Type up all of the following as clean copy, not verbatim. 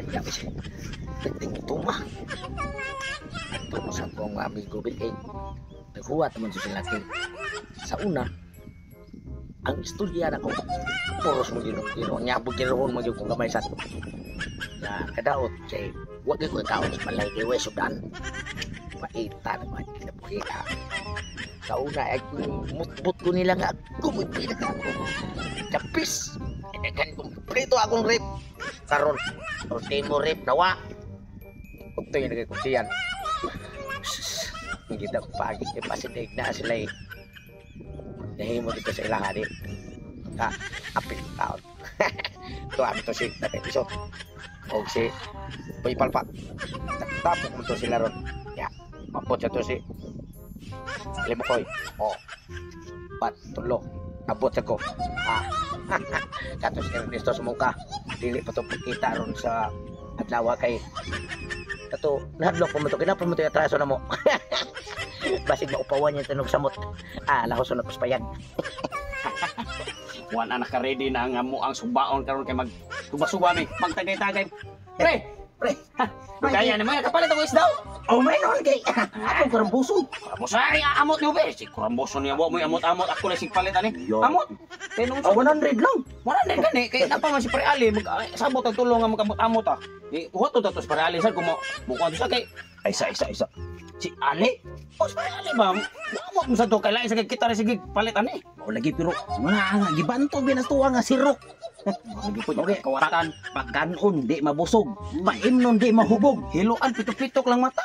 Grabe siya. Pagting tuma. Ato ko sa akong amigo Bill kay naghuwat naman sa sila kay sa una ang istorya na ko puros mo gino gino nyabog ginoon mo gyud kung gamay sa na kadaot kay wa gyud ko kaon sa balay kay way sudan paita naman kinabuhi ka sa una ay mutbut ko nila nga ako mo'y pinaka kapis daghan kumpleto akong rep karon ultimo rep nawa ito yung nagkusiyan. Hindi na pagi kay pasinig na sila eh. Nahimo dito sa ilang hari. Ka apil taon. Ito ano to si Tatay Piso. O si Boy Palpak. Tapok mo to sila ron. Ya. Mapot siya to si Limukoy. O. Pat, tulo. Abot siya ko. Ah. Kato si Ernesto Sumungka. Dili pa to pagkita ron sa adlaw kay kato nahadlok pa mo to kinapa mo to atraso na mo. Basig maupawan niya tanog samot. Ah, lahos na paspayag. Wala na ka-ready na ang amo ang subaon karon kay mag suba-suba mi, magtagay-tagay. Pre, Pre. Kaya naman kapalit ako isda. Oh, may noon kay akong karambuso. Kuramboso ay amot niyo be. Si kuramboso niya wa mo amot-amot ako lang sig palit ani. Amot. Kay nung Ah, 100 lang. Wala na gani kay napa man si Pre Ali mag ay, sabot ang tulong nga magkamot-amot ah. Di kuha to tatos Pre Ali sad kung mo mukuha to sa kay Ay, isa, isa, isa. si Ali. O si Pre Ali ba? Amot mo sa to kay lain sa kita rin sige palit ani. Mao lagi pero wala nga gibanto binastuwa nga sirok. Lagi po Okay. kawatan. Pagkanon di mabusog, paimnon di mahubog. Hiloan pitok-pitok lang mata.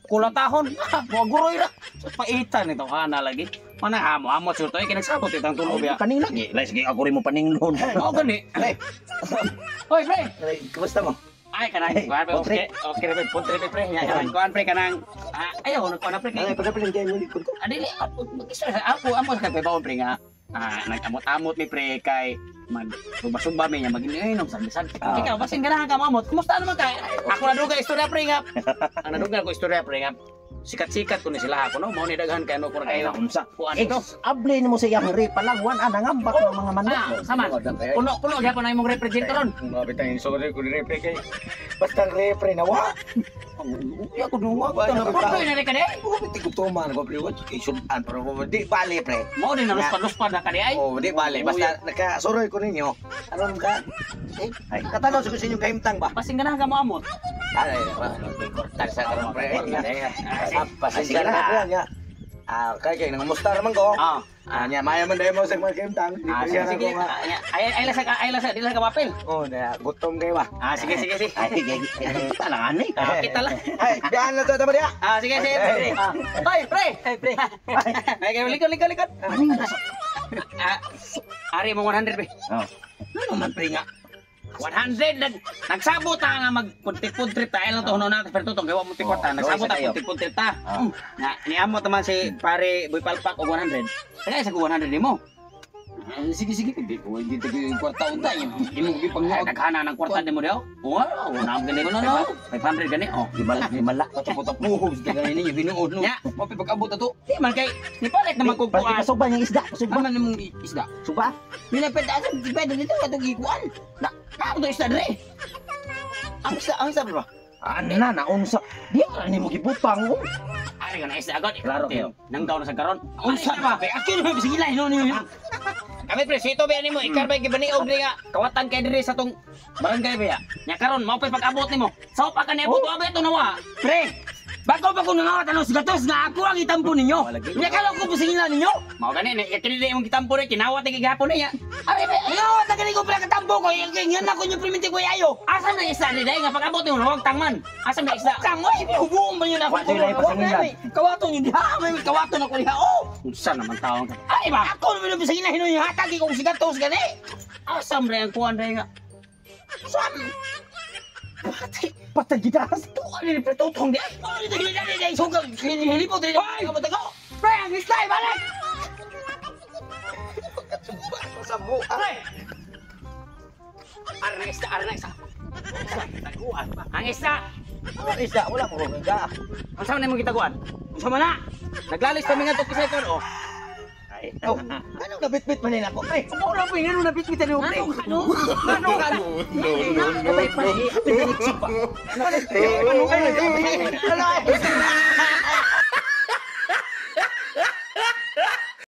Kulatahon, mo guroy ra. Sa paitan ito kana lagi. Mana amo amot sur to kay nagsabot itang tulo biya. Kaning lagi, lai sige ako rin mo paninglon. Mao gani. Hoy pre. Ay, kumusta mo? Ay kanang kuan pre. Okay, okay pre, puntre pre pre. Nya kanang kuan pre kanang ah, ayaw na kuan na pre kay. Ay, pagkapilang kayo mo likod ko. Adili ako mag-istorya ako amo sa kay pre nga. Ah, nag-amot-amot mi pre kay mag suba-suba mi nya mag-inom sa bisan. Ah. Ikaw basin ganahan ka mamot. Kumusta naman ka? Ako na dugay istorya pre nga. Ang nadugay ko istorya pre nga. Sikat-sikat ko ni sila ako no. Mao ni daghan kay ano ko na Ay kayo. unsa. Kuan ito. Ex, able nimo sa iyang re palang wan ana ngambak ng mga manok. Ah, sama. Puno-puno gyapon na imong refrigerator ron. Mga bitang sorry ko ni repre kay basta ang repre na wa. Uy, ako duwa ko na pre na ka di. Hindi ko tuman ko pre wa kay sudan pero di bale pre. Mao ni naluspan-luspan na ka di ay. Oh, di bale basta nakasuroy ko ninyo. Aron ka? Eh, ay, katanaw sa ko sa inyong kahimtang ba? Basin ganahan ka mo amot. Ay, kortar sa karon pre. Ah, pasensya Sige na na. pre nya. Ah, kay kay nangamusta raman ko. Ah. Ah, nya maya man dahil mo sa mga kahimtang. Ah, sige, sige. Ah, ay, ay, ay, ay, ay, di lang ka papel. Oh, na gutom kayo ba? Ah, sige, sige, sige. Ay, kita lang ani. Ah, kita lang. Ay, biyahan na to tama diya. Ah, sige, sige, pre. Ah. Hoy, pre. Hey, pre. Ay, kay likod, likod, likod. Ah, ari mo 100 pre. Oh. Ano man pre nga? 100 nagsabot ta nga mag puntit-puntit ta lang to huno na pero tutong gawa mo ti kwarta Oh, nagsabot ta kayo. puntit-puntit ta. Ah. Na niamot naman si pare Boy Palpak og 100. Kaya sa 100 nimo. Ah, sige, sige, hindi ko hindi ko yung kwarta unta yung imong Ay, gipanghuag. naghana ng kwarta nimo daw. Oh, una gani No, no, no. 500 gani oh. Gimala, gimala. Patapuhog sa gani ninyo binuod no. Nya. Mapi pag-abot ato. Di man kay nipalit naman kog kuan. Pasuba niyang isda, pasuba. Ano man imong isda? Suba. Minapit asa pwede dito atong gikuan. Na, na to isda dre. Ang isda ba? Ana na unsa. Di ara nimo gibutang. Oh. Ari ka na isda agad. Klaro kayo. Nanggaw na sa karon. Unsa ba? Kay ako naman sige lang no niyo. Kami pre, sito ba nimo ikarbay gibaniog diri nga kawatan kay diri sa tong barangay ba ya. Nya karon mao pay pag-abot nimo. Sao pa ka niabot wa ba ito nawa? Pre, bago pa ko nangawat ano sigatos nga ako ang itampo ninyo. Nya kalo ko pusingilan ninyo. Mao gani ni kini imong gitampo re kinawat ni gihapon niya. Ari ba, nangawat na gani ko pala katampo ko. Yan ako yung priminti ko ayo. Asa na isda ni dai nga pag-abot nimo wag tangman. Asa na isda? Kang oy, hubuon ba yun ako? Wa sila ipasangilan. Kawaton yun diha, may kawaton ako diha. Oh, Unsa naman taon ka? Ay ba? ako naman yung pisangilan hinuon yung hatag kong sigatos gani. Asa man ang kuan dai nga? Saan? Patay gitas. Tuwa ni pre tutong di. Ay, dito dito dito sugal hilipot dito. Ay, kamatay ko. Pre, ang isda balik. Katsumba ko sa buha. Pre. Arna isda, arna isda. Isda, taguan. Ang isda. Wala isda, wala ko ga. Unsa man imong gitaguan? Unsa man na? Naglalis kami nga to kisay kon oh. Oh, anong nabitbit man nila ko, pre? Mo na pre, ngano nabitbit ani pre? Ano? Ngano ka? No, no, no, Patay pa no. eh. Apil na pa. Ano kayo? Ano?